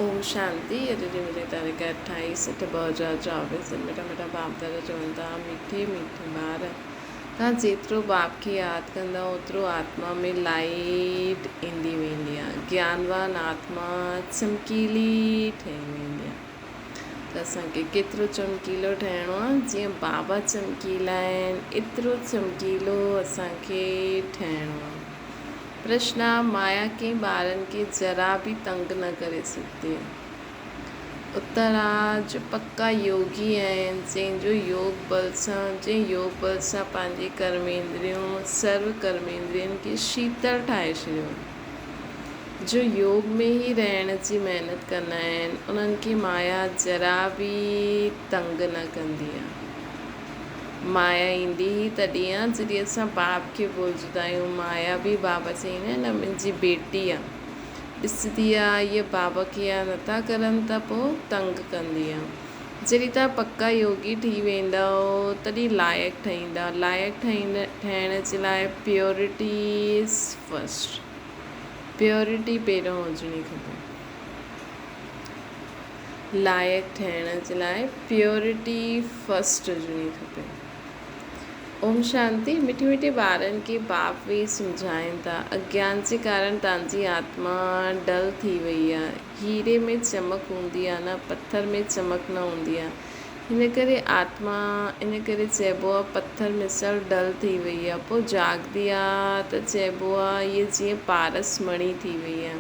اوم شانتي اڄ جي ملي تاريخ 28 اٺ 2024 جن مٺا مٺا باپ دادا چون ٿا مٺي مٺي ٻار تان جيترو باپ کي ياد ڪندا اوترو آتما ۾ لائيٽ ايندي ويندي آ گيانوان آتما چمڪيلي ٺهي ويندي آ ته اسان کي ڪيترو چمڪيلو ٺهڻو آ جيئن بابا چمڪيلا آهن ايترو چمڪيلو اسان کي ٺهڻو آ. پرشن، مايا ڪنهن ٻارن کي ذرا به تنگ نه ڪري سگهندي آهي. اتر، جو پڪا يوگي آهن، جنهن جو يوگ بل سان، جنهن يوگ بل سان پنهنجي ڪرميندريون، سرو ڪرميندرين کي شيتل ٺاهي ڇڏيو آهي، جو يوگ ۾ ئي رهڻ جي محنت ڪندا آهن، انهن کي مايا ذرا به تنگ نه ڪندي آهي. مايا ايندي ئي تڏهن آ جڏهن اسان باپ کي ڀلجندا آهيون. مايا به بابا چئيندا آهن نه منهنجي بيٽي آ. ڏسندي آ هيء بابا کي ياد نٿا ڪرن ته پوء تنگ ڪندي آ. جڏهن توهان پڪا يوگي ٺهي ويندؤ تڏهن لائق ٺهيندا. لائق ٺهڻ جي لاء پيورٽي از فرسٽ. پيورٽي پهريون هجڻي کپي. لائق ٺهڻ جي لاء پيورٽي فرسٽ هجڻي کپي. اوم شانتي مٺي مٺي ٻارن کي باپ ويهي سمجهائين ٿا اگيان جي ڪارڻ توهان جي آتما ڊل ٿي وئي آ هيري ۾ چمڪ هوندي آ نه پٿر ۾ چمڪ نه هوندي آ هن ڪري آتما ان ڪري چئبو آ پٿر مثل ڊل ٿي وئي آ پوء جاڳندي آ ته چئبو آ هيء جيئن پارس مڻي ٿي وئي آ.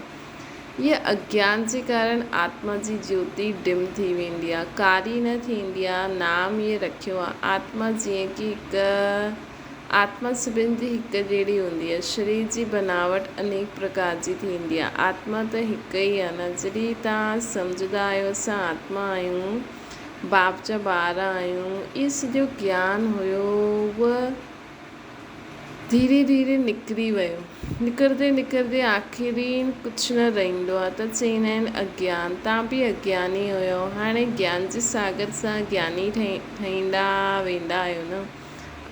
هيء اگيان جي ڪارڻ آتما جي جيوتي ڊم ٿي ويندي آهي، ڪاري نه ٿيندي آهي، نام هيء رکيو آهي. آتما جيئن ڪي هڪ آتما سڀن جي هڪ جهڙي هوندي آهي. شرير جي بناوٽ انيڪ پرڪار جي ٿيندي آهي. آتما ته هڪ ئي آهي نه. جڏهن توهان سمجهندا آهيو اسان آتما آهيون، باپ جا ٻار آهيون، اهو سڄو گيان هيو اهو ڌيري ڌيري نڪري ويو. نڪرندي نڪرندي آخرين ڪجهه نه رهندو آهي ته چئيندا آهن اگيان. توهان به اگياني هيو. هاڻي گيان جي ساگر سان گياني ٺهيندا ويندا آهيو نه.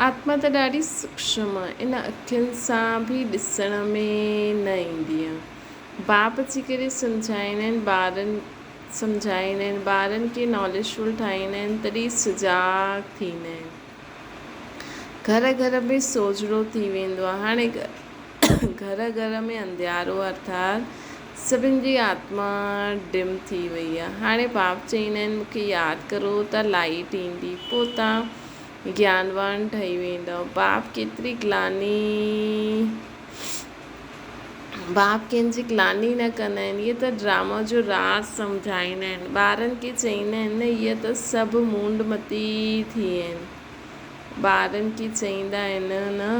آتما ته ڏاڍي سوڪشم آهي. ان اکين سان به ڏسڻ ۾ نه ايندي آهي. باپ اچي ڪري سمجهائيندا آهن ٻارن سمجهائيندا آهن ٻارن کي ناليجفل ٺاهيندا آهن تڏهن سجاڳ ٿيندا آهن. گهر گهر ۾ سوجهرو ٿي ويندو آهي. هاڻي گهر گهر ۾ انڌيارو ارٿات سڀن جي آتما ڊم ٿي وئي آهي. هاڻي باپ چئيندا آهن مون کي ياد ڪرو ته لائيٽ ايندي پوء توهان گيانوان ٺهي ويندؤ. باپ ڪيتري گلاني باپ ڪنهن جي گلاني نه ڪندا آهن. اهي ته ڊرامو جو راز سمجهائيندا آهن. ٻارن کي چئيندا آهن نه اهي ته سڀ مونڊ متي ٿي آهن. ٻارن کي چئيندا آهن نه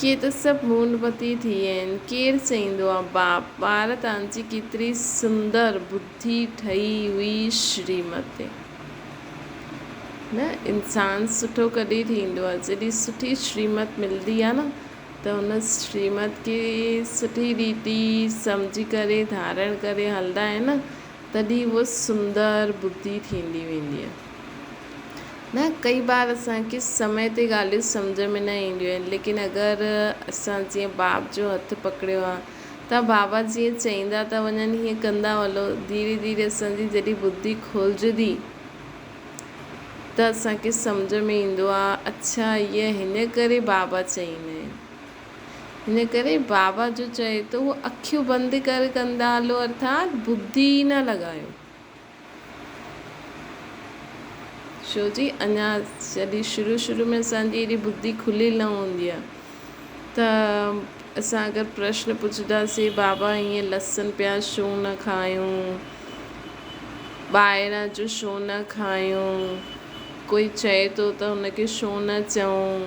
ڪي ته سڀ مونڊ متي ٿي آهن. ڪير چئيندو آهي باپ ٻار توهان جي ڪيتري سندر ٻڌي ٺهي هئي شريمتي. نه انسان سٺو ڪڏهن ٿيندو آهي جڏهن سٺي شريمت ملندي آهي نه ته ان شريمت کي سٺي ريتي سمجهي ڪري ڌارڻ ڪري هلندا آهن نه تڏهن اهو سندر ٻڌي ٿيندي ويندي آهي نه ڪئي بار اسان کي سمي تي ڳالهيون سمجهه ۾ نه اينديون آهن ليڪن اگر اسان جيئن باپ جو هٿ پڪڙيو آهي ته بابا جيئن چئيندا ٿا وڃن هيئن ڪندا هلو. ڌيري ڌيري اسان جي جڏهن ٻڌي کولجندي ته اسان کي سمجهه ۾ ايندو آ اڇا هيء هن ڪري بابا چئيندا آهن. هن ڪري بابا جو چئي ٿو اهو اکيون بند ڪري ڪندا هلو ارٿات ٻڌي ئي نه لڳايو. ڇو جي اڃا جڏهن شروع شروع ۾ اسان جي ايڏي ٻڌي کليل نه هوندي آهي ته اسان اگر پرشن پڇنداسين بابا ائين لسن پياز ڇو نه کايون ٻاهران جو ڇو نه کايون ڪوئي چئي ٿو ته هن کي ڇو نه چئون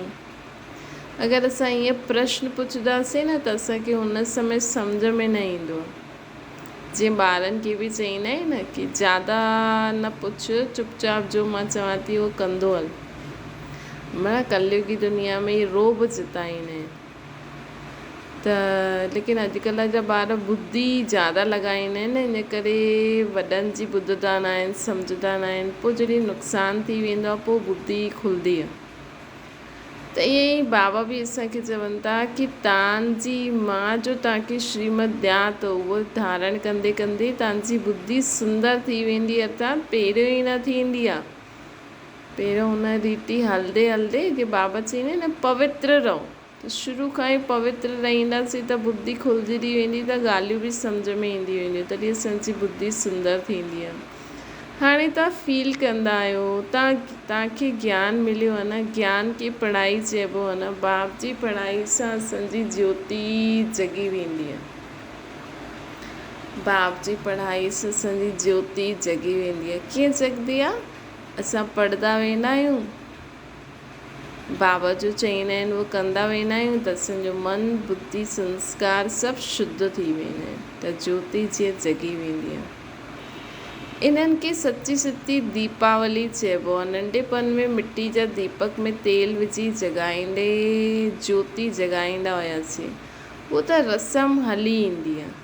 اگر اسان ائين پرشن پڇنداسين نه ته اسان کي هن سمي سمجهه ۾ نه ايندو آهي. جيئن ٻارن کي به چئيندا آهن نه ڪي زياده نه پڇ چپ چاپ جو مان چوان ٿي اهو ڪندو هل. معنيٰ ڪليوگي دنيا ۾ اهي رعب جتائيندا آهن ته ليڪن اڄڪلهه جا ٻار ٻڌي زياده لڳائيندا آهن ان ڪري وڏن جي ٻڌندا نه آهن سمجهندا نه آهن پوء جڏهن نقصان ٿي ويندو آهي پوء ٻڌي کلندي آهي. ته ائين ئي بابا به اسان کي چون ٿا ڪي تان جي مان جو تان کي شريمت ڏيان ٿو اهو ڌارڻ ڪندي ڪندي تان جي ٻڌي سندر ٿي ويندي ارٿات پهريون ئي نه ٿيندي آ پهريون ان ريتي هلندي هلندي جي بابا چئيندا آهن نه پوتر رهو ته شروع کان ئي پوتر رهنداسين ته ٻڌي کلجندي ويندي ته ڳالهيون به سمجهه ۾ اينديون وينديون تڏهن اسان جي ٻڌي سندر ٿيندي آ. هاڻي توهان فيل ڪندا آهيو توهان توهان کي گيان مليو آهي نه گيان کي پڙهائي چئبو آهي نه باپ جي پڙهائي سان اسان جي جيوتي جڳي ويندي آهي باپ جي پڙهائي سان اسان جي جيوتي جڳي ويندي آهي ڪيئن جڳندي آهي اسان پڙهندا ويندا آهيون بابا جو چئيندا آهن اهو ڪندا ويندا آهيون ته اسان جو من ٻڌي سنسڪار سڀ شڌ ٿي ويندا آهن ته جيوتي جيئن جڳي ويندي آهي. انهن کي سچي سچي ديپاولي چئبو آهي. ننڍپڻ ۾ مٽي جا ديپڪ ۾ تيل وجهي جڳائيندي جوتي جڳائيندا هياسين. اهو ته رسم هلي ايندي آهي.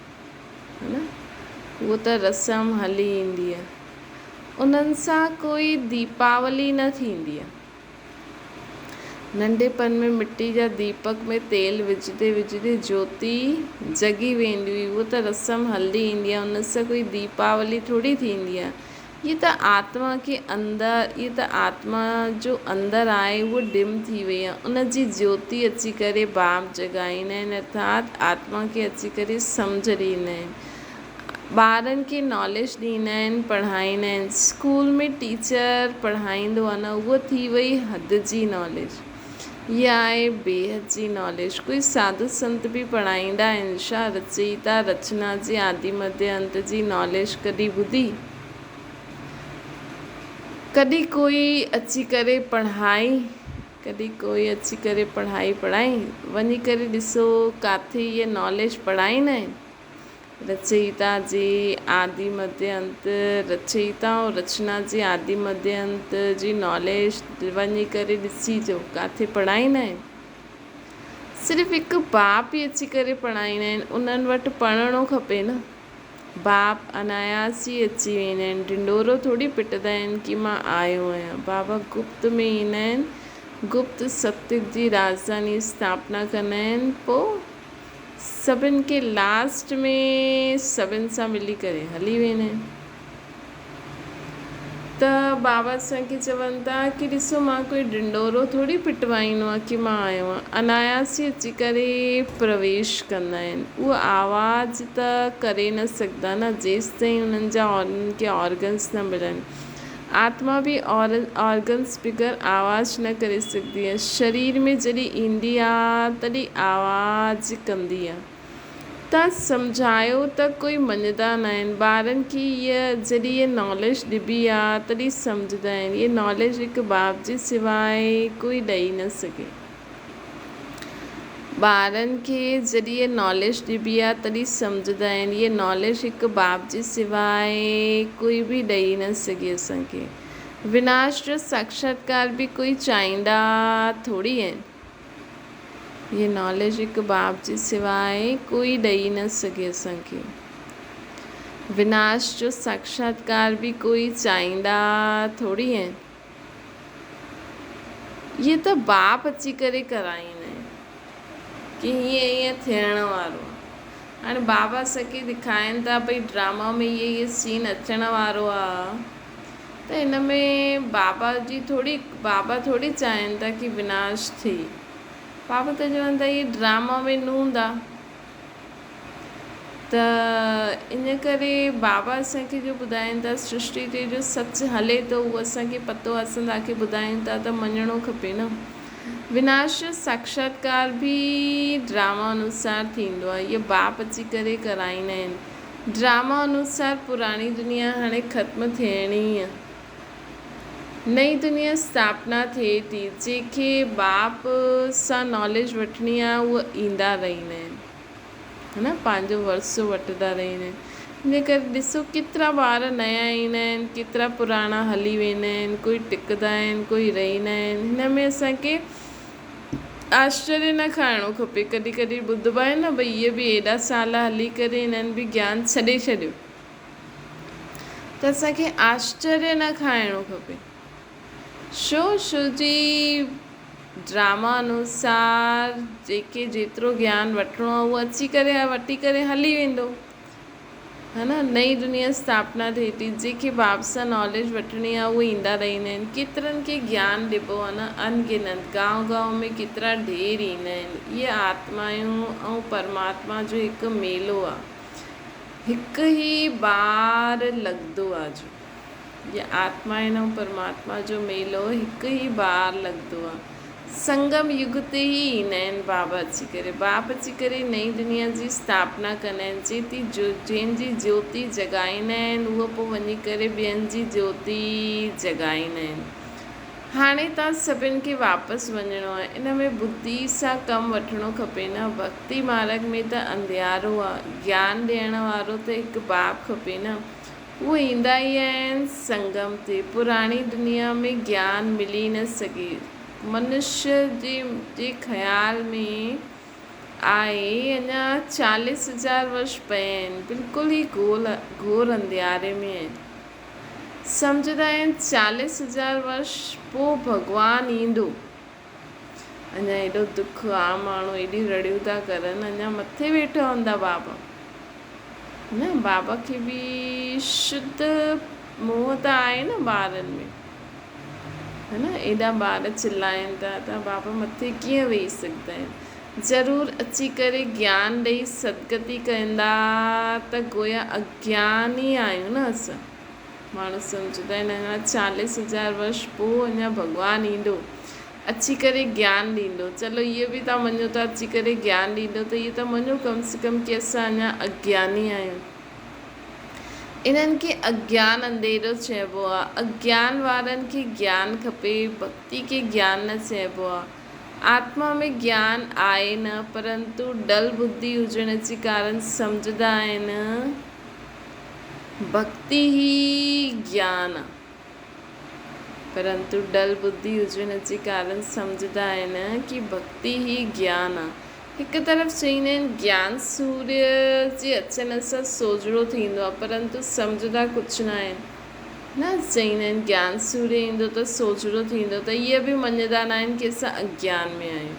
ها نه اهو ته رسم هلي ايندي آهي. انهن سان ڪوئي ديپاولي نه ٿيندي آهي. ننڍپڻ ۾ مٽي جا ديپڪ ۾ تيل وجهندي وجهندي جوتي جڳي ويندي هئي. اهو ته رسم هلندي ايندي آهي. ان سان ڪوئي ديپاولي ٿوري ٿيندي آهي. هيء ته آتما کي اندر هيء ته آتما جو اندر آهي اهو ڊم ٿي وئي آهي. ان جي جوتي اچي ڪري باپ جڳائيندا آهن ارٿات آتما کي اچي ڪري سمجهه ڏيندا آهن. ٻارن کي ناليج ڏيندا آهن پڙهائيندا آهن اسڪول ۾ ٽيچر پڙهائيندو آهي نه اهو ٿي وئي حد جي ناليج هيء آهي بيحد جي ناليج ڪوئي ساڌو سنت به پڙهائيندا آهن ڇا رچئيتا رچنا جي آدي مڌيه انت جي ناليج ڪڏهن ٻڌي ڪڏهن ڪوئي اچي ڪري پڙهائي ڪڏهن ڪوئي اچي ڪري پڙهائي پڙهائي وڃي ڪري ڏسو ڪاٿي هيء ناليج پڙهائيندا آهن رچئيتا جي آدي مڌيه انت، رچئيتا ۽ رچنا جي آدي مڌيه انت جي ناليج وڃي ڪري ڏسيجو ڪاٿي پڙهائيندا آهن. صرف هڪ باپ ئي اچي ڪري پڙهائيندا آهن انهن وٽ پڙهڻو کپي نه. باپ اناياس ئي اچي ويندا آهن ڍنڍورو ٿوري پٽندا آهن ڪي مان آيو آهيان. بابا گپت ۾ ايندا آهن گپت ستيگ جي راڄڌاني اسٿاپنا ڪندا آهن پوء سڀن کي لاسٽ ۾ سڀن سان ملي ڪري هلي ويندا آهن ته بابا اسان کي چون ٿا ڪي ڏسو مان ڪوئي ڍنڍورو ٿوري پٽوائيندو آهيان ڪي مان آيو آهيان اناياس ئي اچي ڪري پرويش ڪندا آهن اهو آواز ته ڪري نه سگهندا نه جيستائين انهن جا انهن کي آرگنس نه ملن آتما به آرگنس بغير آواز نه ڪري سگهندي آهي. شرير ۾ جڏهن ايندي آ تڏهن آواز ڪندي آ. توهان سمجهايو ته ڪوئي مڃندا ناهن. ٻارن کي هيء جڏهن هيء ناليج ڏبي آ تڏهن سمجهندا آهن. هيء ناليج هڪ باپ جي سواء ڪوئي ڏئي نه سگهي. ٻارن کي جڏهن هيء ناليج ڏبي آ تڏهن سمجهندا آهن. هيء ناليج هڪ باپ جي سواء ڪوئي به ڏئي نه سگهي اسان کي. وناش جو ساڪشاتڪار به ڪوئي چاهيندا ٿوري آهن. هيء ناليج هڪ باپ جي سواء ڪوئي ڏئي نه سگهي اسان کي. وناش جو ساڪشاتڪار به ڪوئي چاهيندا ٿوري آهن. اهي ته باپ اچي ڪري ڪرائيندا آهن ڪي هيئن هيئن ٿيڻ وارو آهي. هاڻي بابا اسان کي ڏيکارين ٿا ڀئي ڊراما ۾ هيء هيء سين اچڻ وارو آهي ته هن ۾ بابا جي ٿوري بابا ٿوري چاهين ٿا ڪي وناش ٿئي. بابا ته چون ٿا هي ڊراما ۾ نوند آهي. ته ان ڪري بابا اسان کي جو ٻڌائين ٿا سرشٽي تي جو سچ هلي ٿو اهو اسان کي پتو آهي اسان توهان کي ٻڌايون ٿا ته مڃڻو کپي نه. وناش جو ساڪشاتڪار به ڊراما انوسار ٿيندو آهي اهو باپ اچي ڪري ڪرائيندا آهن. ڊراما انوسار پراڻي دنيا هاڻي ختم ٿيڻي آهي. نئين دنيا اسٿاپنا ٿئي ٿي. جنهن کي باپ سان ناليج وٺڻي آهي اهي ايندا رهندا آهن ها نه پنهنجو ورثو وٺندا رهندا آهن ان ڪري ڏسو ڪيترا ٻار نيا ايندا آهن ڪيترا پراڻا هلي ويندا آهن ڪوئي ٽڪندا آهن ڪوئي رهندا آهن هن ۾ اسان کي آشچريه نه کائڻو کپي ڪڏهن ڪڏهن ٻڌبا آهن نه ڀئي اهي به ايڏا سال هلي ڪري هنن به گيان ڇڏي ڇڏيو ته اسان کي آشچريه نه کائڻو کپي. ڇو؟ ڇو جي ڊراما انوسار جيڪي جيترو گيان وٺڻو آهي اهو اچي ڪري وٺي ڪري هلي ويندو ها نه نئين دنيا اسٿاپنا ٿئي ٿي جيڪي باب سان ناليج وٺڻي آهي اهي ايندا رهندا آهن ڪيترن کي گيان ڏبو آهي نه انگنت گانو گانو ۾ ڪيترا ڍير ايندا آهن اهي آتمايون ۽ پرماتما جو هڪ ميلو آهي هڪ ئي بار لڳندو آهي جو جي آتمائن ۽ پرماتما جو ميلو هڪ ئي بار لڳندو آ. سنگم يگ تي ئي ايندا آهن بابا اچي ڪري. باپ اچي ڪري نئين دنيا جي اسٿاپنا ڪندا آهن. چيتي جنهن جي جيوتي جڳائيندا آهن اهو پوء وڃي ڪري ٻين جي جيوتي جڳائيندا آهن. هاڻي توهان سڀن کي واپس وڃڻو آهي. ان ۾ ٻڌي سان ڪم وٺڻو کپي نه. ڀڳتي مارڳ ۾ ته انڌيارو آ. گيان ڏيڻ وارو ته هڪ باپ کپي نه. هو ايندا ئي آهن سنگم تي. پراڻي دنيا ۾ گيان ملي نه سگهي. منشيء جي خيال ۾ آهي اڃا چاليس هزار ورش پيا آهن. بلڪل ئي گهور انڌياري ۾ آهن. سمجهندا آهن چاليس هزار ورش پوء ڀڳوان ايندو. اڃا ايڏو دک آ ماڻهو ايڏيون رڙيون ٿا ڪرن اڃا مٿي ويٺا هوندا بابا نه بابا کي به شڌ موهه ته آهي نه ٻارن ۾ ها نه ايڏا ٻار چلائن ٿا ته بابا مٿي ڪيئن ويهي سگهندا آهن ضرور اچي ڪري گيان ڏئي سدگتي ڪندا ته گويا اگيان ئي آهيون نه اسان ماڻهو سمجهندا آهن اڃا چاليس هزار ورش پوء اڃا ڀڳوان ايندو اچي ڪري گيان ڏيندو. چلو اهو به توهان مڃو ٿا اچي ڪري گيان ڏيندو ته اهو ته مڃو ڪم سي ڪم ڪي اسان اڃا اگياني آهيون. انهن کي اگيان انڌيرو چئبو آهي. اگيان وارن کي گيان کپي، ڀڳتي کي گيان نه چئبو آهي. آتما ۾ گيان آهي نه پرنتو ڊل ٻڌي هجڻ جي ڪارڻ سمجهندا آهن. ڀڳتي ئي گيان آ. پرنتو ڊل ٻڌي هجڻ جي ڪارڻ سمجهندا آهن ڪي ڀڳتي ئي گيان آ. هڪ طرف چئيندا آهن گيان سوريه جي اچڻ سان سوجهرو ٿيندو آ پرنتو سمجهندا ڪجهه نه آهن. نه چئيندا آهن گيان سوريه ايندو ته سوجهرو ٿيندو ته اهي به مڃندا نه آهن ڪي اسان اگيان ۾ آهيون.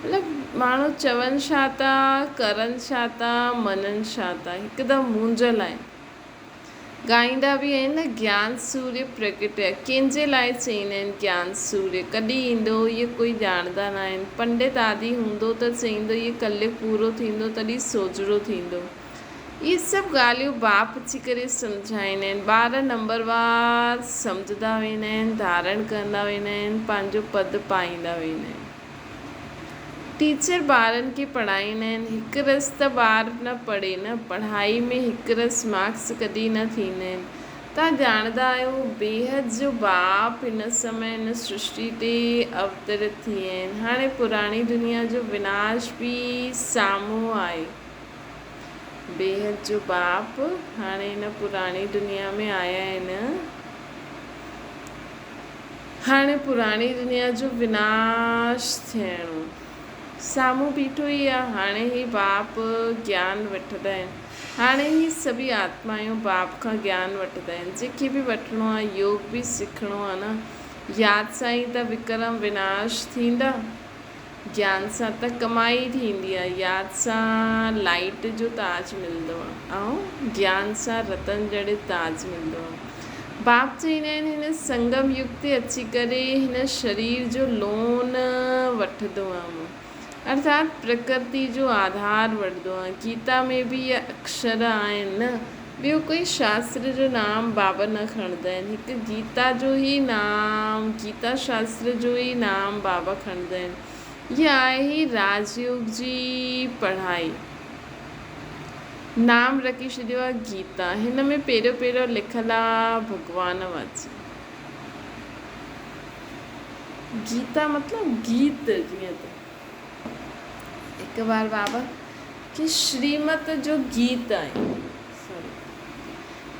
مطلب ماڻهو چون ڇا ٿا، ڪرن ڇا ٿا، مڃن ڇا ٿا، هڪدم مونجهيل آهن. ڳائيندا به آهن نه گيان سوريه پرگٽيا، ڪنهن جي لاء چئيندا آهن گيان سوريه، ڪڏهن ايندو اهو ڪوئي ڄاڻندا نه آهن. پنڊت آدي هوندو ته چئيندو اهو ڪليگ پورو ٿيندو تڏهن سوجهرو ٿيندو. اهي سڀ ڳالهيون باپ اچي ڪري سمجهائيندا آهن. ٻار نمبروار سمجهندا ويندا آهن، ڌارڻ ڪندا ويندا آهن، پنهنجو پد پائيندا ويندا آهن. ٽيچر ٻارن کي پڙهائيندا آهن، هڪ رس ته ٻار نه پڙهي نه، پڙهائي ۾ هڪ رس مارڪس ڪڏهن نه ٿيندا آهن. توهان ڄاڻندا آهيو بيحد جو باپ هن سمي هن سرشٽي تي اوترت ٿي آهن. هاڻي پراڻي دنيا جو وناش به سامهون آهي. بيحد جو باپ هاڻي هن پراڻي دنيا ۾ آيا آهن. هاڻي پراڻي دنيا جو وناش ٿيڻو سامهون بيٺو ئي آ. هاڻي هي باپ گيان وٺندا آهن. هاڻي هي سڀئي آتمايون باپ کان گيان وٺندا آهن. جنهن کي به وٺڻو آ، يوگ به سکڻو آ نه. ياد سان ئي ته وڪرم وناش ٿيندا. گيان سان ته ڪمائي ٿيندي آهي، ياد سان لائيٽ جو تاج ملندو آهي ۽ گيان سان رتن جهڙي تاج ملندو آهي. باپ چئيندا آهن هن سنگم يگ تي اچي ڪري هن شرير جو لون وٺندو آهيان مان ارٿات پرڪرتي جو آڌار وٺندو آهيان. گيتا ۾ به اهي اڪشر آهن نه ٻيو ڪوئي شاستر جو نام بابا نه کڻندا آهن. هڪ گيتا جو ئي نام، گيتا شاستر جو ئي نام بابا کڻندا آهن. هيء آهي راج يوگ جي پڙهائي. نام رکي ڇڏيو آهي گيتا. هن ۾ پهريون پهريون لکيل آهي ڀڳوان واچ. گيتا مطلب گيت جيئن ته. هڪ بار بابا ڪي شريمت جو گيت آهي سوري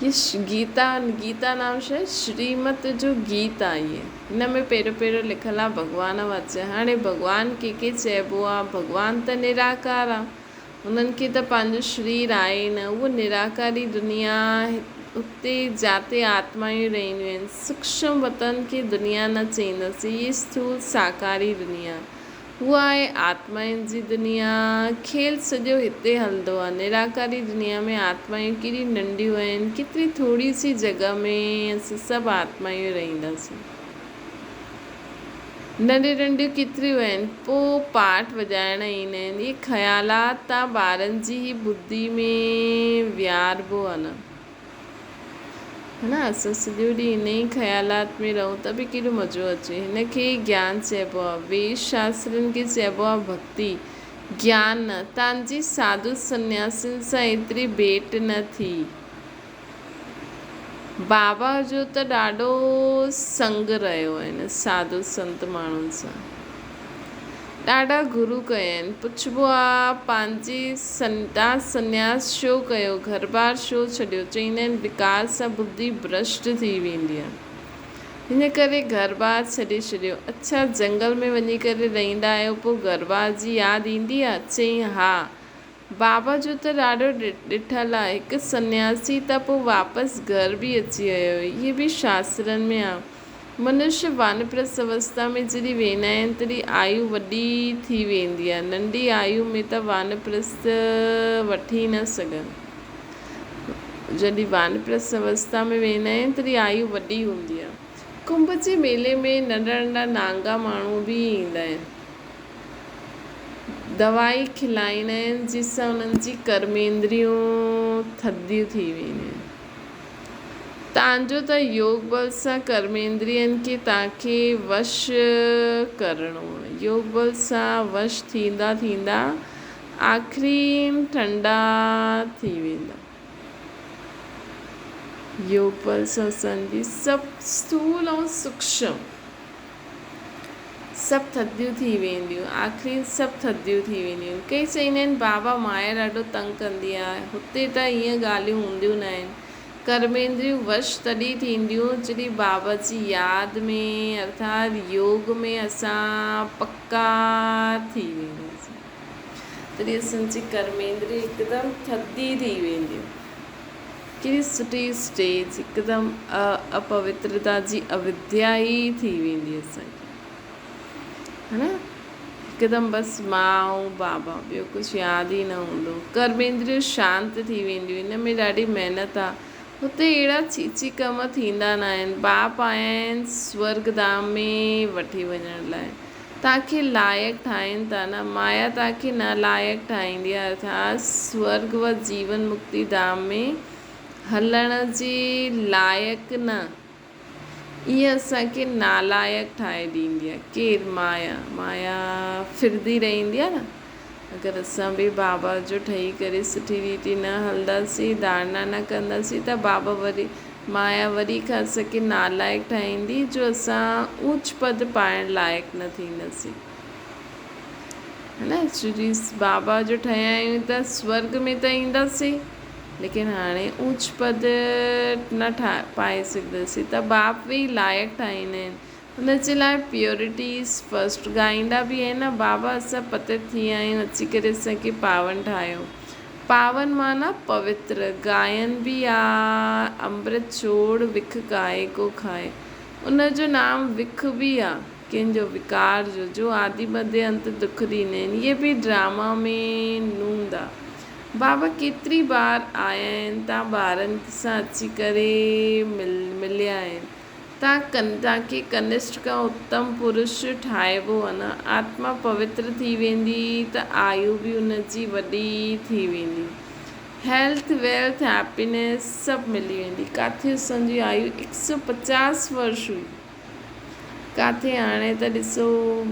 هي گيتا گيتا نام ڇا آهي شريمت جو گيت آهي هي هن ۾ پهريون پهريون لکيل آهي ڀڳوان وچ هاڻي ڀڳوان ڪنهن کي چئبو آهي ڀڳوان ته نراڪار آهي هنن کي ته پنهنجو شرير آهي نه اهو نراڪاري دنيا اتي جاتي آتمائون رهنديون آهن. سوڪشم وطن کي دنيا نه چئينداسين، هي اسٿول ساڪاري دنيا. هوء آهي آتمائن جي دنيا. کيل سڄو هتي هلندو آهي. نراڪاري دنيا ۾ آتمائون ڪيڏيون ننڍيون آهن، ڪيتري ٿوري سي جڳهه ۾ اسين سڀ آتمائون رهنداسين. ننڍيون ننڍيون ڪيتريون آهن، پوء پاٺ وڄائڻ ايندا آهن. اهي خيالات تان ٻارن جي ئي ٻڌي ۾ ويهاربو آهي نه. ها نه اسان سڄو ڏينهن انهي ئي خيالات ۾ رهون ته به ڪيڏو مزو اچي. هن کي ئي گيان چئبو آهي. ويد شاسترن کي چئبو آهي ڀڳتي، گيان نه. تان جي ساڌو سنياسين سان ايتري ڀيٽ نه ٿي. بابا جو ته ڏاڍو سنگ رهيو آهي نه ساڌو سنت ماڻهن سان. ڏاڍا گرو ڪيا آهن. پڇبو آ پنهنجي تان سنياس ڇو ڪيو، گهر بار ڇو ڇڏيو؟ چئيندا آهن وڪار سان ٻڌي ڀرشٽ ٿي ويندي آ. ان ڪري گهر بار ڇڏي ڇڏيو. اڇا جنگل ۾ وڃي ڪري رهندا آهيو پوء گهر بار جي ياد ايندي آ؟ چيائين ها. بابا جو ته ڏاڍو ڏٺل آ. هڪ سنياسي ته پوء واپس گهر به اچي ويو. اهي به شاسترن ۾ آ. منشيه وانپرست اوستا ۾ جڏهن ويندا آهن تڏهن آيو وڏي ٿي ويندي آ. ننڍي آيو ۾ ته وانپرست وٺي نه سگهن. جڏهن وانپرست اوستا ۾ ويندا آهن تڏهن آيو وڏي هوندي آ. ڪنڀ جي ميلي ۾ ننڍا ننڍا نانگا ماڻهو به ايندا آهن. دوائي کلائيندا آهن جنهن سان انهن جي ڪرميندريون ٿڌيون ٿي وينديون آهن. تان جو ته يوگ بل سان ڪرميندرين کي تان کي وش ڪرڻو آهي. يوگ بل سان وش ٿيندا ٿيندا آخرين ٺنڊا ٿي ويندا. يوگ بل سان اسان جي سڀ اسٿول ۽ سوڪشم سڀ ٿڌيون ٿي وينديون. آخرين سڀ ٿڌيون ٿي وينديون. ڪي چئيندا آهن بابا مايا ڏاڍو تنگ ڪندي آهي. هتي ته ائين ڳالهيون هونديون نه آهن. ڪرميندريون وش تڏهن ٿينديون جڏهن بابا جي ياد ۾ ارٿات يوگ ۾ اسان پڪا ٿي وينداسين. تڏهن اسان جي ڪرميندري هڪدم ٿڌي ٿي وينديون. ڪهڙي سٺي اسٽيج، هڪدم اپوترتا جي اوديا ئي ٿي ويندي اسان کي. ها نه؟ هڪدم بس مان ۽ بابا، ٻيو ڪجهه ياد ئي نه هوندو. ڪرميندريون شانت ٿي وينديون. ان ۾ ڏاڍي محنت آ. هتي اهڙا چيچي ڪم ٿيندا ناهن. باپ آيا آهن سورڳ ڌام ۾ وٺي وڃڻ لاء. توهان کي لائق ٺاهين ٿا نه. مايا توهان کي نالائق ٺاهيندي آهي ارٿات سورڳ و جيون مڪتي ڌام ۾ هلڻ جي لائق نه. ائين اسان کي نالائق ٺاهي ڏيندي آهي. ڪير؟ مايا. مايا ڦرندي رهندي آهي نه. اگر اسان به بابا جو ٺهي ڪري سٺي ريتي نه هلنداسين، ڌارڻا نه ڪنداسين ته بابا وري مايا وري کان اسان کي نالائق ٺاهيندي جو اسان اوچ پد پائڻ لائق نه ٿينداسين. ها نه شري بابا جو ٺهيا آهيون ته سورڳ ۾ ته اينداسين ليڪن هاڻي اوچ پد نه پائي سگهنداسين ته باپ به لائق ٺاهيندا آهن ان جي لاء پيورٽي is first ڳائيندا به آهن نه بابا اسان پتت ٿي ويا آهيون اچي ڪري اسان کي پاون ٺاهيو پاون معنيٰ پوتر گائن به آ امرت ڇوڙ وک ڪائي ڪو کائي ان جو نام وک به آ ڪنهن جو وڪار جو، جو آدي مڌي انت دک ڏيندا آهن، اهي به ڊراما ۾ نوندا. بابا ڪيتري بار آيا آهن، تان ٻارن سان اچي ڪري مليا آهن. تان کي ڪنشٺ کان اتم پرش ٺاهبو آهي نه. آتما پوتر ٿي ويندي ته آيو به ان جي وڏي ٿي ويندي. هيلٿ، ويلٿ، هيپينيس سڀ ملي ويندي. ڪاٿي اسان جي آيو هڪ سؤ پچاس ورش هئي. ڪاٿي هاڻي ته ڏسو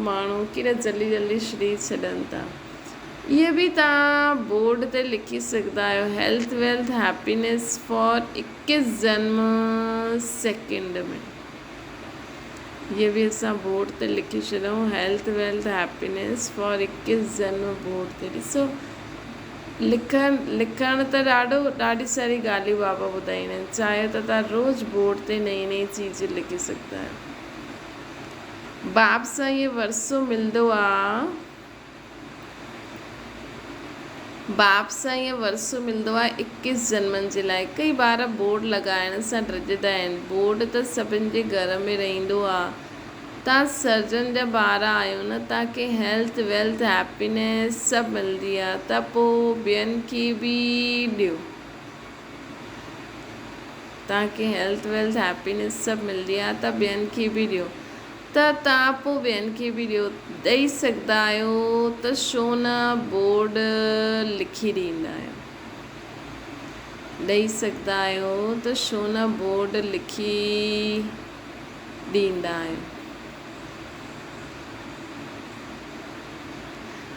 ماڻهو ڪيڏا جلدي جلدي شرير ڇڏن ٿا. اهي به توهان بورڊ تي لکي سگهندا آهيو هيلٿ ويلٿ هيپينيس فار اڪيس جنم سيڪنڊ ۾. اهي به اسان بورڊ تي لکي ڇڏون هيلٿ ويلٿ هيپينيس فار اڪيس جنم بورڊ تي ڏسو لکڻ لکڻ ته ڏاڍو ڏاڍي ساري ڳالهيون بابا ٻڌائيندا آهن چاهيو ته توهان روز بورڊ تي نئين نئين چيز لکي سگهندا آهيو. باب سان اهي ورثو ملندو آ. باپ سان ائين ورثو ملندو آهي اڪيس جنمن جي لاء. ڪئي ٻار بورڊ لڳائڻ سان ڊڄندا آهن. بورڊ ته سڀن جي گهر ۾ رهندو آ. تان سرجن جا ٻار آهيو نه تان کي هيلٿ ويلٿ هيپينيس سڀ ملندي آ ته پو ٻين کي به ڏيو. تان کي هيلٿ ويلٿ هيپينيس سڀ ملندي آ ته ٻين کي به ڏيو. ته توهان پوء ٻين کي به ڏيو ڏئي سگهندا آهيو ته ڇو نه بورڊ لکي ڏيندا آهيو. ڏئي سگهندا آهيو ته ڇو نه بورڊ لکي ڏيندا آهيو.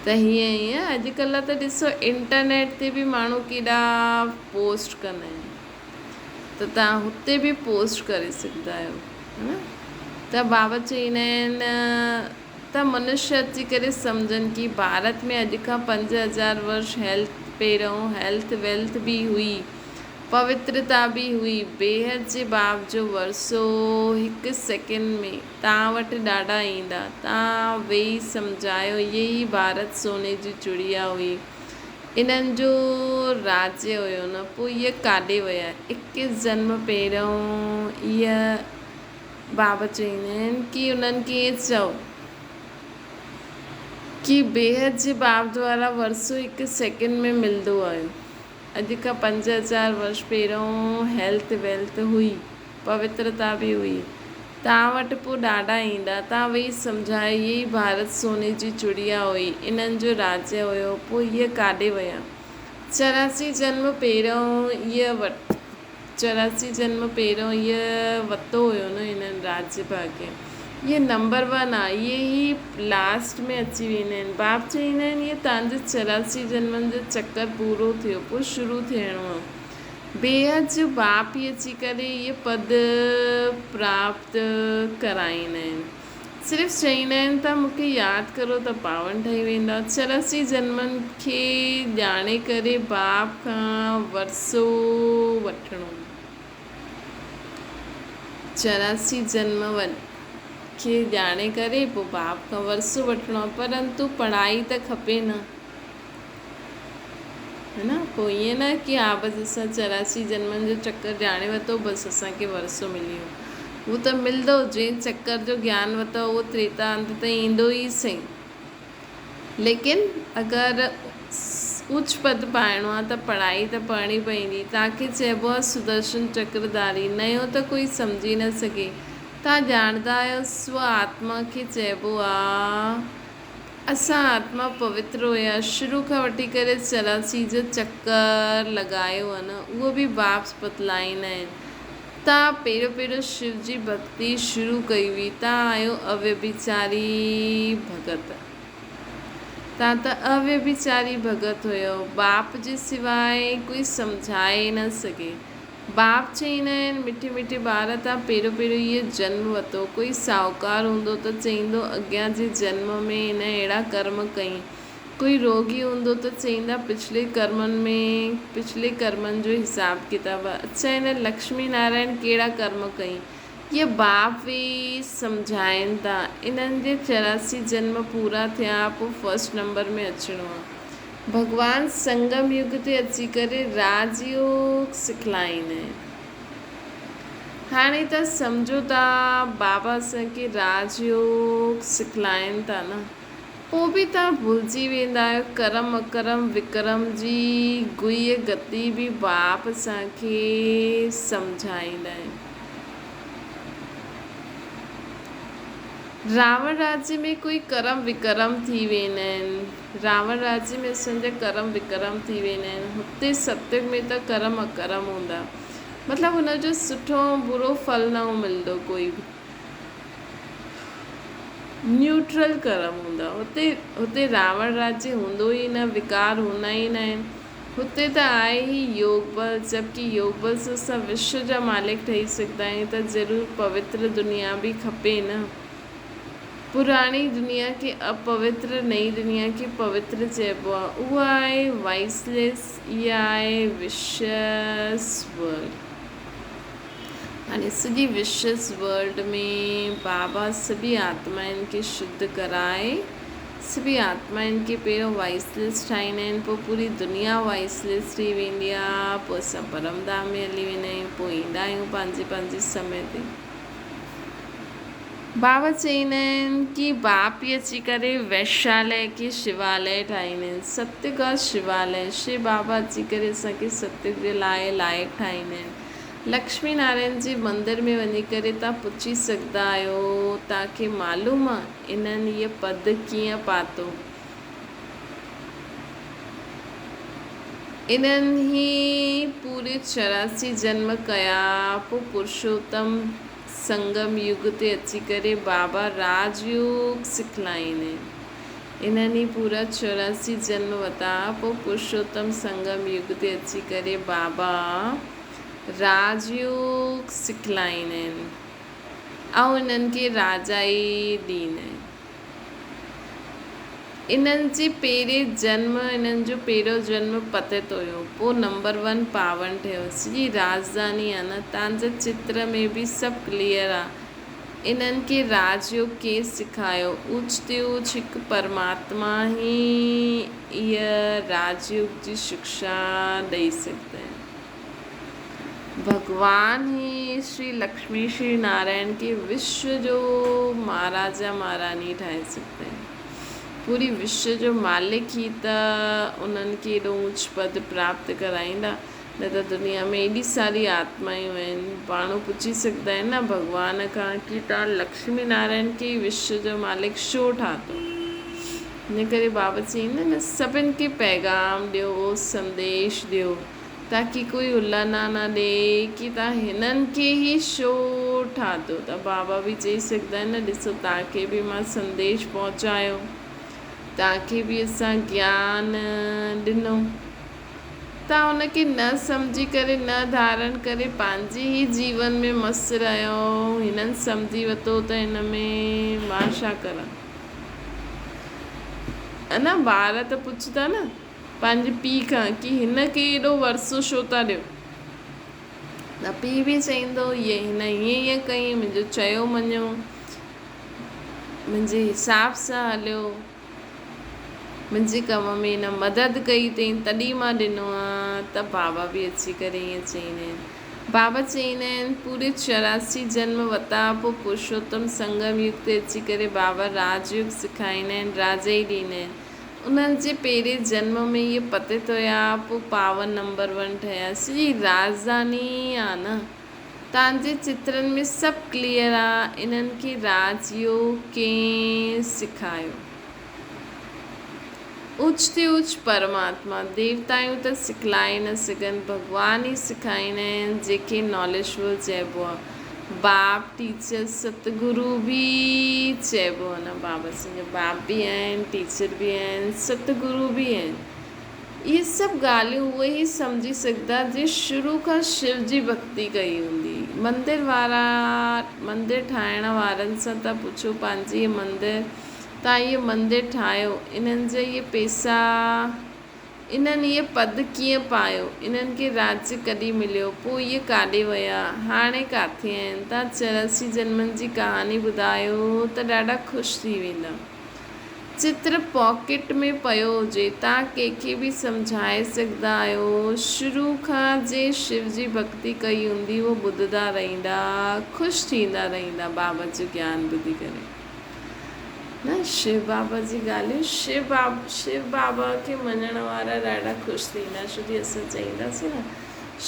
ته هيئن هيئن اڄڪلهه ته ڏسو انٽرنيٽ تي به ماڻهو ڪيڏا پوسٽ ڪندا آهن. ته توهان هتي به پوسٽ ڪري سگهندا آهيو ها نه ته بابا چئيندا آهن ته منشيه اچي ڪري سمجهن ڪي ڀارت ۾ اڄ کان 5000 ورش هيلٿ پهريون هيلٿ ويلٿ به هئي پوترتا به هئي بيحد جي باب جو ورثو هڪ سيڪنڊ ۾ توهان وٽ ڏاڍا ايندا توهان ويهي سمجهايو هيء ئي ڀارت سوني جي چڙيا هئي انهن جو راجيه هيو نه پوء اهي ڪاڏي ويا؟ اڪيس جنم پهريون اهي بابا چئيندا آهن ڪي انهن کي ائين چئو ڪي بيحد جي باب دوارا ورثو هڪ سيڪنڊ ۾ ملندو آهي. اڄ کان 5000 ورش پهريون هيلٿ ويلٿ هئي. پوترتا به هئي. توهان وٽ پوء ڏاڍا ايندا. توهان ويهي سمجهايو، هيء ئي ڀارت سوني جي چڙيا هئي. انهن جو راجيه هيو. پوء هيء ڪاڏي ويا؟ 84 جنم پهريون هيء 84 جنم پهريون هيء وتو هيو نه انهن راجيه ڀاڳيه. هيء نمبر ون آ. اهي ئي لاسٽ ۾ اچي ويندا آهن. باپ چئيندا آهن، هيء توهان جو 84 جنمن جو چڪر پورو ٿيو، پوء شروع ٿيڻو آ. بيحد جو باپ ئي اچي ڪري اهي پد پراپت ڪرائيندا آهن. صرف چئيندا آهن ته مون کي ياد ڪرو ته پاون ٺهي ويندا. 84 جنمن کي ڄاڻي ڪري باپ کان ورثو وٺڻو. 84 جنم کي ڄاڻي ڪري پوء باپ کان ورثو وٺڻو آهي پرنتو پڙهائي ته کپي نه. ها نه پوء ائين نه ڪي ها بس اسان 84 جنمن جو چڪر ڄاڻي ورتو بس اسان کي ورثو ملي ويو. هو ته ملندو جنهن چڪر جو گيان ورتو اهو تريتا انت تائين ايندو ئي سهي. ليڪن اگر اوچ پد پائڻو آهي ته پڙهائي ته پڙهڻي پوندي. توهان کي چئبو آهي سدرشن چڪرڌاري نيو ته ڪوئي سمجهي نه سگهي. توهان ڄاڻندا آهيو سو آتما کي چئبو آهي. اسان آتما پوتر هيا، شروع کان وٺي ڪري 84 جو چڪر لڳايو آ نه، اهو به باپس بتلائيندا آهن. تان پهريون پهريون شو جي ڀڳتي شروع ڪئي هئي، تان آهيو اويڀيچاري ڀڳت. تان ته اويڀيچاري ڀڳت هيو، باپ جي سواء ڪوئي سمجهائي نه سگهي. باپ چئيندا آهن، مٺي مٺي ٻار تان پهريون پهريون هيء جنم ورتو. ڪوئي ساهوڪار هوندو ته چئيندو اڳيان جي جنم ۾ هن اهڙا ڪرم ڪئين. ڪوئي روڳي هوندو ته چئيندا پڇلي ڪرمن ۾ پڇلي ڪرمن جو حساب ڪتاب آ. اڇا هن لڪشمي نارائڻ ڪهڙا ڪرم ڪئين. هيء باپ ويهي سمجهائين ٿا. انهن جي 84 جنم پورا ٿيا پوء فرسٽ نمبر ۾ اچڻو آ. ڀڳوان سنگم يگ تي اچي ڪري راج يوگ سکلائيندا آهن. هاڻي ته سمجهو ٿا بابا اسان کي راج يوگ سکلائين ٿا نه، پوء به توهان ڀلجي ويندا آهيو ڪرم اڪرم وڪرم جي گهي گتي به باپ اسان کي سمجهائيندا آهن. راوڻ راجيه ۾ ڪوئي ڪرم وڪرم ٿي ويندا آهن. راوڻ راجيه ۾ اسان جا ڪرم وڪرم ٿي ويندا آهن. هتي ستيگ ۾ ته ڪرم اڪرم هوندا. مطلب هن جو سٺو ۽ برو ڦل نه ملندو ڪوئي به نيوٽرل ڪرم هوندا. هتي هتي راوڻ راجيه هوندو ئي نه وڪار هوندا ئي نه آهن. هتي ته آهي ئي يوگ بل، جبڪه يوگ بل سان اسان وشو جا مالڪ ٺهي سگهندا آهيون ته ضرور پوتر دنيا به کپي نه. پراڻي دنيا کي اپوتر، نئين دنيا کي پوتر چئبو آهي. اها آهي وائسليس، اها آهي وشس ورلڊ. هاڻي سڄي وشس ورلڊ ۾ بابا سڀئي آتمائن کي شڌ ڪرائي سڀئي آتمائن کي پهريون وائس لسٽ ٺاهيندا آهن، پوء پوري دنيا وائس لسٽ ٿي ويندي آهي، پوء اسان پرم ڌام ۾ هلي ويندا آهيون، پوء ايندا آهيون پنهنجي پنهنجي سمي تي. بابا چئيندا آهن ڪي باپ ئي اچي ڪري ويشاليه کي شواليه ٺاهيندا آهن، ستيگ اور شواليه، شو بابا اچي ڪري اسان کي ستيگ جي لاء لائق ٺاهيندا آهن. لڪشمي نارائڻ جي مندر ۾ وڃي ڪري توهان پڇي سگهندا آهيو، توهان کي معلوم آ انهن هيء پد ڪيئن پاتو؟ انهن هي پوري 84 جنم ڪيا، پوء پرشوتم سنگم يگ تي اچي ڪري بابا راج يوگ سکلائين. انهن هي پورا 84 جنم وتا، پوء پرشوتم سنگم يگ تي اچي ڪري بابا راج يوگ سکلائين آهن ۽ انهن کي راجائي ڏين آهن. انهن جي پهرين جنم انهن جو پهريون جنم پتت هيو پوء نمبر ون پاون ٺهيو. سڄي راڄڌاني آ نه تان جا چتر ۾ به سڀ ڪليئر آ. انهن کي راج يوگ ڪير سکايو؟ اوچ تي اوچ هڪ پرماتما ئي اها راج يوگ جي شڪشا ڏئي سگهندا آهن. ڀڳوان ئي شري لڪشمي شري نارائڻ کي وشو جو مهاراجا مهاراني ٺاهي سگهندا آهن. پوري وشو جو مالڪ ئي ته انهن کي ايڏو اوچ پد پراپت ڪرائيندا، نه ته دنيا ۾ ايڏي ساري آتمائون آهن، ماڻهو پڇي سگهندا آهن نه ڀڳوان کان ڪي توهان لڪشمي نارائڻ کي ئي وشو جو مالڪ ڇو ٺاتو؟ ان ڪري بابا چئيندا آهن نه سڀن کي پيغام ڏيو، سنديش ڏيو. تاڪي ڪوئي الانا نه ڏئي ڪي تان هنن کي ئي ڇو ٺاهتو ته بابا به چئي سگهندا آهن نه ڏسو تان کي به مان سنديش پهچايو تان کي به اسان گيان ڏنو تان ان کي نه سمجهي ڪري نه ڌارڻ ڪري پنهنجي ئي جيون ۾ مست رهيو هنن سمجهي وتو ته هن ۾ مان ڇا ڪران انا ٻار ته پڇندا نه. پنهنجي پيء کان ڪي هن کي ايڏو ورثو ڇو ٿا ڏيو؟ ته پيء به چئيندو هيء هن هيئن هيئن ڪئي، منهنجو چيو مڃيو، منهنجي حساب سان هليو، منهنجي ڪم ۾ هن مدد ڪئي اٿئي تڏهن مان ڏنو آ. ته بابا به اچي ڪري ائين چئيندا آهن. بابا چئيندا آهن پوري 84 جنم وتا پوء پرشوتم سنگم يگ تي اچي ڪري بابا راج يوگ سکائيندا آهن، راجائي ڏيندا آهن. انهن جي پهرين جنم ۾ اهي پتت هيا، پوء پاون نمبر ون ٺهيا. سڄي راڄڌاني آ نه. تان جي چترن ۾ سڀ ڪليئر آ. انهن کي راج يوگ ڪنهن سکايو؟ اوچ تي اوچ پرماتما. ديوتائون ته سکلائي نه سگهن. ڀڳوان ئي سکائيندا آهن، جنهن کي ناليجفل چئبو آ. باپ، ٽيچر، ستگرو به چئبو آهي نه بابا سائين جا باپ به آهن، ٽيچر به آهن، ستگرو به آهن. اهي سڀ ڳالهيون اهي ئي سمجهي سگهندا جن شروع کان شو جي ڀڳتي ڪئي هوندي. مندر وارا مندر ٺاهڻ وارن سان ته پڇو پنهنجي اهي مندر تان اهي مندر ٺاهيو انهن جا اهي پيسا انهن اهي پد ڪيئن پايو؟ انهن کي راڄ ڪڏهن مليو؟ پوء اهي ڪاڏي ويا؟ هاڻي ڪاٿي آهن؟ توهان 84 جنمن جي ڪهاڻي ٻڌايو ته ڏاڍا خوش ٿي ويندا. چتر پاڪيٽ ۾ پيو هجي، توهان ڪنهن کي به سمجهائي سگهندا آهيو. شروع کان جنهن شو جي ڀڳتي ڪئي هوندي، اهو ٻڌندا رهندا، خوش ٿيندا رهندا بابا جو گيان ٻڌي ڪري. نه شو بابا جي ڳالهيون شو بابا شو بابا کي مڃڻ وارا ڏاڍا خوش ٿيندا ڇو جي اسان چئينداسين نه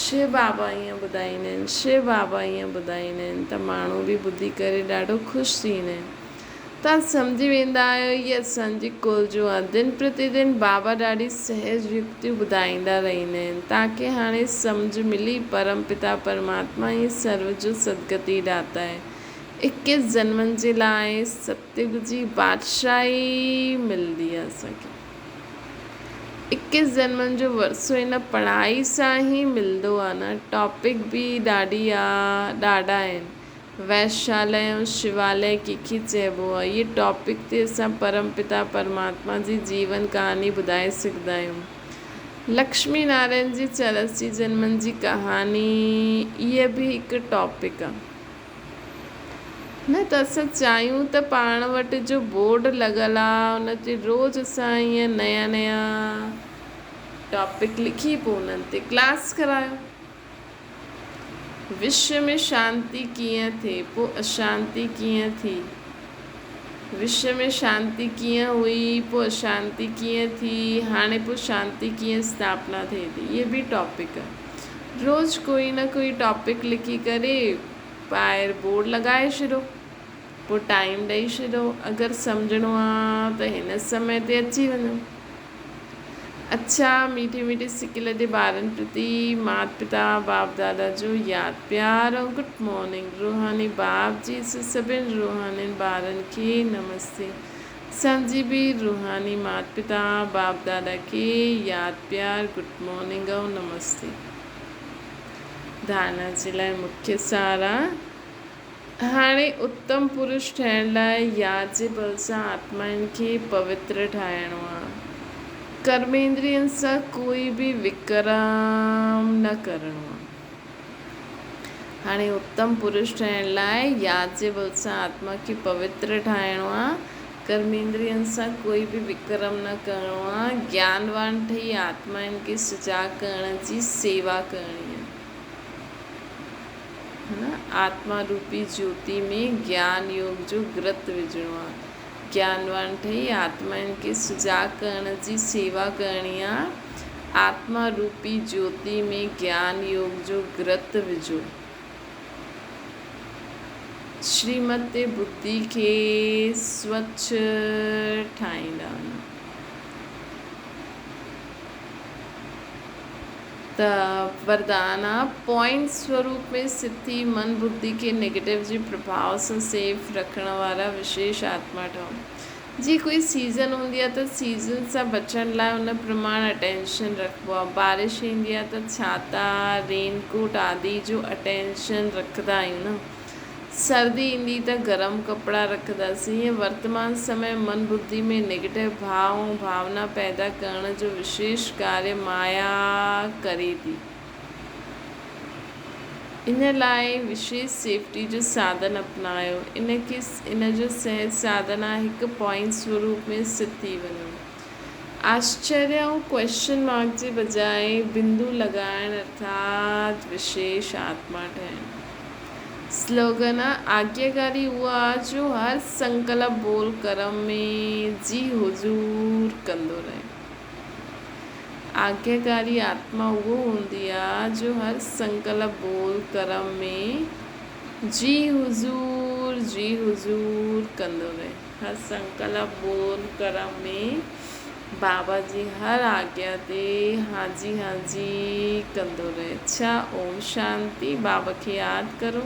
شو بابا ائين ٻڌائيندا آهن شو بابا ائين ٻڌائيندا آهن ته ماڻهو به ٻڌي ڪري ڏاڍو خوش ٿيندا آهن تان سمجهي ويندا آهيو هي اسان جي ڪل جو آهي دن پرتي دن بابا ڏاڍي سهج يڪتيون ٻڌائيندا رهندا آهن تان کي هاڻي سمجهه ملي پرم پتا پرماتما ئي سرو جو سدگتي داتا آهي اڪيس جنمن جي لاء ستيگ جي بادشاهي ملندي آهي اسان کي. اڪيس جنمن جو ورثو هن پڙهائي سان ئي ملندو آهي نه. ٽاپڪ به ڏاڍي آ ڏاڍا آهن. ويشاليه ۽ شواليه ڪنهن کي چئبو آهي. اهي ٽاپڪ تي اسان پرم پتا پرماتما جي جيون ڪهاڻي ٻڌائي سگهندا آهيون. لڪشمي نارائڻ جي 84 جنمن جي ڪهاڻي اهي به هڪ ٽاپڪ آهي. نه ته اسان چاهيون ته پاڻ وٽ جو بورڊ لڳل آ ان تي روز اسان ائين نيا نيا ٽاپڪ لکي پوء انهن تي ڪلاس ڪرايو. وشو ۾ شانتي ڪيئن ٿئي پوء اشانتي ڪيئن ٿي؟ وشو ۾ شانتي ڪيئن هئي پوء اشانتي ڪيئن ٿي؟ هاڻي پوء شانتي ڪيئن اسٿاپنا ٿئي ٿي؟ اهي به ٽاپڪ روز ڪوئي نه ڪوئي ٽاپڪ لکي ڪري ٻاهر بورڊ لڳائي ڇڏو پوء ٽائيم ڏئي ڇڏو اگر سمجهڻو آ ته هن سمي تي اچي وڃو. اڇا ميٺي ميٺي سڪل جي ٻارن پرتي مات پتا باپ دادا جو ياد پيار ۽ گڊ مارننگ روحاني باپ جي سڀن روحانين ٻارن کي نمستي اسان جي به روحاني مات پتا باپ دادا کي ياد پيار گڊ مارننگ ۽ نمستي. ڌارڻا جي لاء مکيه سار آ. هاڻي اتم پرش ٺهڻ لاء ياد جي بل سان آتمائن کي پوتر ٺاهڻو آ. ڪرميندرين سان ڪوئي به وڪرم نه ڪرڻو آ. هاڻي اتم پرش ٺهڻ لاء ياد جي بل سان آتما کي پوتر ٺاهڻو آ. ڪرميندرين سان ڪوئي به وڪرم نه ڪرڻو آ. گيانوان ٺهي آتمائن کي سجاڳ ڪرڻ جي سيوا ڪرڻي آ. هن آتما روپي جيوتي ۾ گيان يوگ جو گرت وجهڻو آ. گيانوان ٺهي آتمائن کي سجاڳ ڪرڻ جي سيوا ڪرڻي آ. آتما روپي جيوتي ۾ گيان يوگ جو گرت وجهو. شريمت تي ٻڌي کي سوڇ ٺاهيندا وڃو. ته وردان آ، پوائنٽ سوروپ ۾ سٿي من ٻڌي کي نيگيٽو جي پرڀاء سان سيف رکڻ وارا وشيش آتما ٺهو. جي ڪوئي سيزن هوندي آ ته سيزن سان بچڻ لاء ان پرماڻ اٽينشن رکبو آ. بارش ايندي آ ته ڇاتا، رين ڪوٽ آدي جو اٽينشن رکندا آهيون نه. سردي ايندي ته گرم ڪپڙا رکنداسين. ائين ورتمان سمي من ٻڌي ۾ نيگيٽو ڀاء ۽ ڀاونا پيدا ڪرڻ جو وشيش ڪاريه مايا ڪري ٿي. ان لاء وشيش سيفٽي جو ساڌن اپنايو. ان کي ان جو سهج ساڌن آ هڪ پوائنٽ سوروپ ۾ سٿ ٿي وڃو. آشچريه ۽ ڪوئسچن مارڪ جي بجاء بندو لڳائڻ ارٿات وشيش آتما ٺهڻ. سلوگن آ آگياڪاري اهو آ جو هر سنڪلپ بول ڪرم ۾ جي حضور ڪندو رهي. آگياڪاري آتما اهو هوندي آ جو هر سنڪلپ ٻول ڪرم ۾ جي حضور جي حضور ڪندو رهي. هر سنڪلپ ٻول ڪرم ۾ بابا جي هر آگيا تي هان جي هان جي ڪندو رهي. اڇا اوم شانتي بابا کي ياد ڪرو.